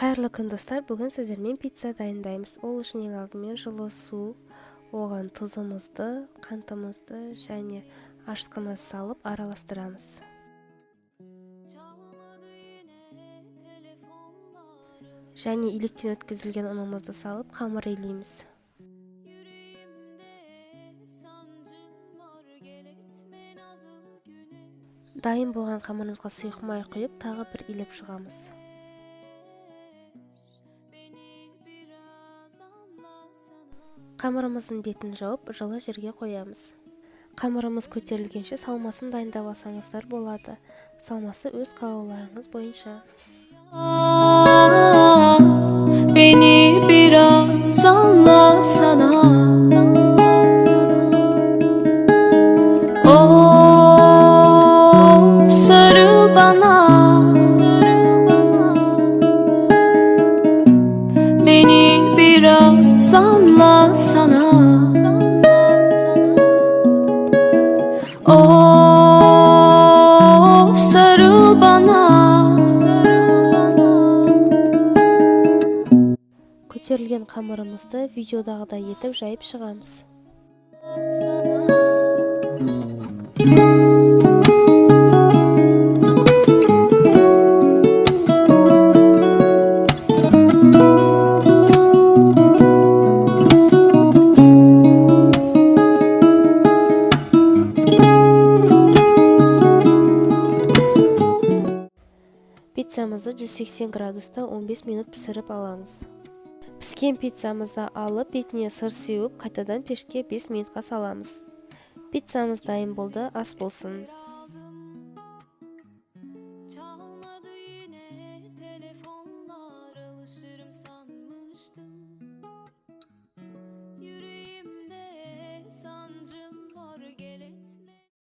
Қайырлы күн, достар! Бүгін сіздермен пицца дайындаймыз. Ол үшін ең алдымен жылы су, оған тұзымызды, қантымызды және ашытқыны салып араластырамыз. Және електен өткізілген ұнымызды салып қамыр илейміз. Дайын болған қамырымызға сұйық май құйып, тағы бір илеп шығамыз. Қамырымыздың бетін жауып, жылы жерге қоямыз. Қамырымыз көтерілгенше салмасын дайындап алсаңыздар болады. Салмасы өз қалауларыңыз бойынша. Beni biraz anlasana. Of, sarıl bana. Beni biraz anlasana. Of, sarıl bana. Көтерілген қамырымызды видеодағыдай етіп жайып шығамыз. Пиццамызды 180 градуста 15 минут пісіріп аламыз. Піскен пиццамызды алып, бетіне сыр сеуіп, қайтадан пешке 5 минутқа саламыз. Пиццамыз дайын болды, ас болсын.